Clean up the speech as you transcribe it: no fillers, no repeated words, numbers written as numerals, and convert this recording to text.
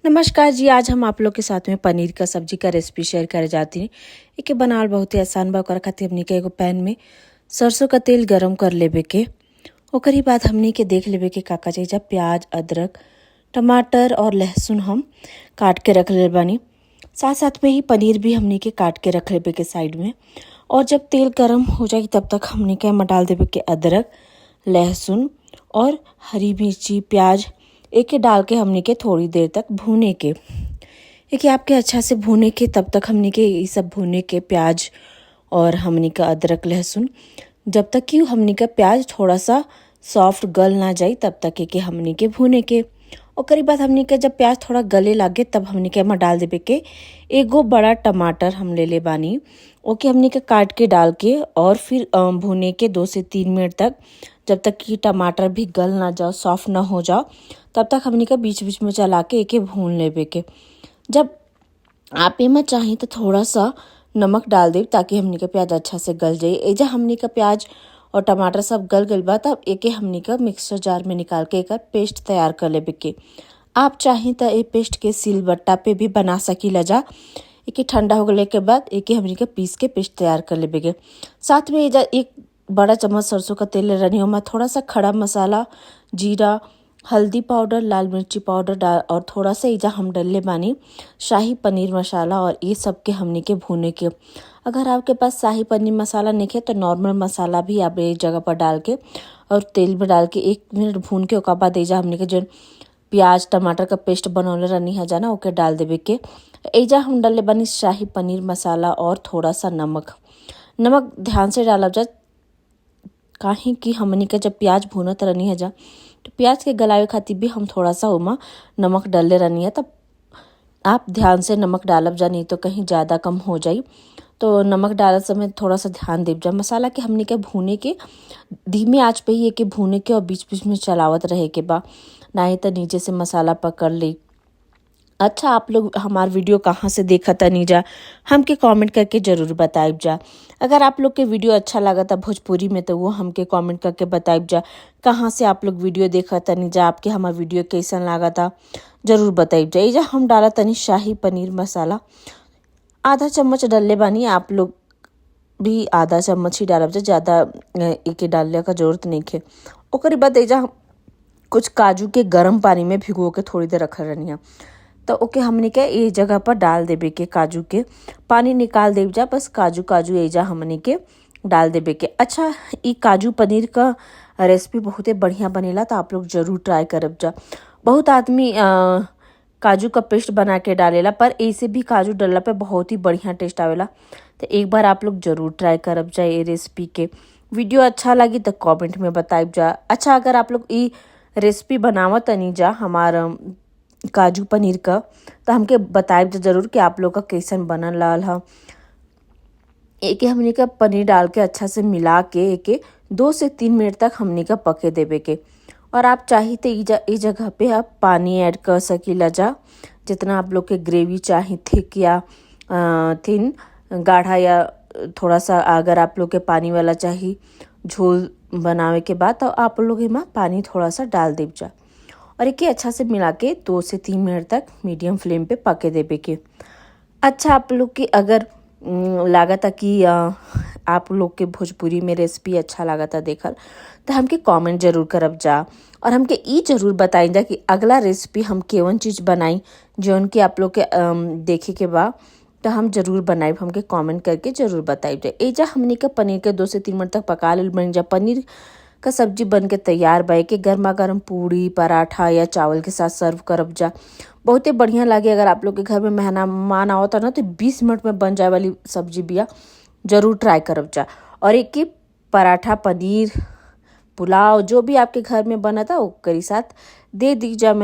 नमस्कार जी। आज हम आप लोग के साथ में पनीर का सब्जी का रेसिपी शेयर करे जाती हैं। एके बनावल बहुत ही आसान बा। ओकरा खातिर हमनी के एगो पैन में सरसों का तेल गरम कर लेबे के। ओकरी बाद हमनी के देख लेबे के का का चाहिए। प्याज, अदरक, टमाटर और लहसुन हम काट के रख ले बानी। साथ साथ में ही पनीर भी हमनी के काट के रख लेबे के साइड में। और जब तेल गरम हो जाए तब तक हमनी के एमे डाल देबे के अदरक, लहसुन और हरी मिर्ची, प्याज एके डाल के हमनी के थोड़ी देर तक भूने के। एके आपके अच्छा से भूने के, तब तक हमनी के ये सब भूने के प्याज और हमनी का अदरक लहसुन, जब तक कि हमनी का प्याज थोड़ा सा सॉफ्ट गल ना जाए तब तक एके हमनी के भूने के। ओकरी बाद हमनी के जब प्याज थोड़ा गले लागे तब हमनी के एमा डाल देबे के एगो बड़ा टमाटर हम ले ले बानी, ओके हमनी के काट के डाल के और फिर भूने के 2 से 3 मिनट तक, जब तक कि टमाटर भी गल ना जाओ, सॉफ्ट ना हो जाओ, तब तक हमनी के बीच बीच में चला के एके भून लेबे के। जब आप एमा चाही तो थोड़ा सा नमक डाल देब ताकि हमनी के प्याज अच्छा से गल जाए। एजा हमनी का प्याज और टमाटर सब गल गल बा तब एके हमनी का मिक्सर जार में निकाल के एकर पेस्ट तैयार कर लेबे के। आप चाहें तो ए पेस्ट के सिलबट्टा पे भी बना सकीला जा। एके ठंडा हो गले के बाद एके हमनी के पीस के पेस्ट तैयार कर लेबे के। साथ में एजा 1 बड़ा चम्मच सरसों का तेल रनी, ओमा थोड़ा सा खड़ा मसाला, जीरा, हल्दी पाउडर, लाल मिर्ची पाउडर डाल और थोड़ा सा एजा हम डलले बानी शाही पनीर मसाला और ये सब के हमनी के भूने के। अगर आपके पास शाही पनीर मसाला नहीं है तो नॉर्मल मसाला भी आप ये जगह पर डाल के और तेल में डाल के 1 मिनट भून के ओकर बाद एजा हमनी के जो प्याज टमाटर का पेस्ट बनौले रहनी है जाना ओके डाल देबे के। एजा हम डालले बानी शाही पनीर मसाला और थोड़ा सा नमक। नमक ध्यान से डालब जा, काहे कि हमनी के जब प्याज भूनत रहनी है जा तो प्याज के गलावे खातिर भी हम थोड़ा सा ओमा नमक डालले रहनी है। तब आप ध्यान से नमक डालब जा, नहीं तो कहीं ज़्यादा कम हो जाई। तो नमक डालत समय थोड़ा सा ध्यान देब जा। मसाला के हमनी के भूने के धीमे आंच पे ही एके भूने के और बीच बीच में चलावत रहे के बा, नहीं तो नीचे से मसाला पकड़ ली। अच्छा, आप लोग हमार वीडियो कहाँ से देखा तनी जा हमके कमेंट करके ज़रूर बताइब जा। अगर आप लोग के वीडियो अच्छा लागता भोजपुरी में तो वो हमके कमेंट करके बताइब जा कहाँ से आप लोग वीडियो देखा तनी जा, आपके हमार वीडियो कैसन लागता ज़रूर बताइब जा। एजा हम डाला तनी शाही पनीर मसाला, आधा चम्मच डलले बानी, आप लोग भी आधा चम्मच ही डालब जा, ज़्यादा एके डालने का जरूरत नहीं है। ओकरे बाद एजा हम कुछ काजू के गर्म पानी में भिगो के थोड़ी देर रखल रहनी है, तो ओके हमनी के ये जगह पर डाल देबे के। काजू के पानी निकाल देब जा, बस काजू काजू एजा हमनी के डाल देबे के। अच्छा, ई काजू पनीर का रेसिपी बहुते बढ़िया बनेला, तो आप लोग ज़रूर ट्राई करब जा। बहुत आदमी काजू का पेस्ट बना के डालेला, पर ऐसे भी काजू डालला पे बहुत ही बढ़िया टेस्ट आवेला। तो एक बार आप लोग ज़रूर ट्राई करब जा ये रेसिपी के। वीडियो अच्छा लगी तो कमेंट में बताइब जा। अच्छा, अगर आप लोग ई रेसिपी बनावत तनी जा हमारा काजू पनीर का, तो हमके बताइब जा ज़रूर कि आप लोग का कैसन बनल रहल ह। एके हमनी का पनीर डाल के अच्छा से मिला के एके 2 से 3 मिनट तक हमनी का पके देबे के। और आप चाही तो ई जगह पे आप पानी ऐड कर सकीला जा, जितना आप लोग के ग्रेवी चाही, थिक या थिन, गाढ़ा या थोड़ा सा अगर आप लोग के पानी वाला चाही झोल बनावे के बाद, तो आप लोग एमा पानी थोड़ा सा डाल देब जा। और एके अच्छा से मिला के 2 से 3 मिनट तक मीडियम फ्लेम पे पके देबे के। अच्छा, आप लोग के अगर लागता कि आप लोग के भोजपुरी में रेसिपी अच्छा लागता देखल, तो हमके कमेंट ज़रूर करब जा और हमके ई ज़रूर बताई जा कि अगला रेसिपी हम केवन चीज़ बनाई जौन कि आप लोग के देखे के बा, तो हम ज़रूर बनाइब। हमके कमेंट करके ज़रूर बताइब जा। एजा हमनी के पनीर के 2 से 3 मिनट तक पका लेल बन जा। पनीर का सब्जी बन के तैयार बा। एके गर्मा गर्म पूड़ी, पराठा या चावल के साथ सर्व करब जा, बहुते बढ़िया लागे। अगर आप लोग के घर में मेहमान आवता ना तो 20 मिनट में बन जाए वाली सब्जी बिया, ज़रूर ट्राई करब जा। और एक की पराठा, पनीर, पुलाव जो भी आपके घर में बनता ओकरी साथ दे दी जा।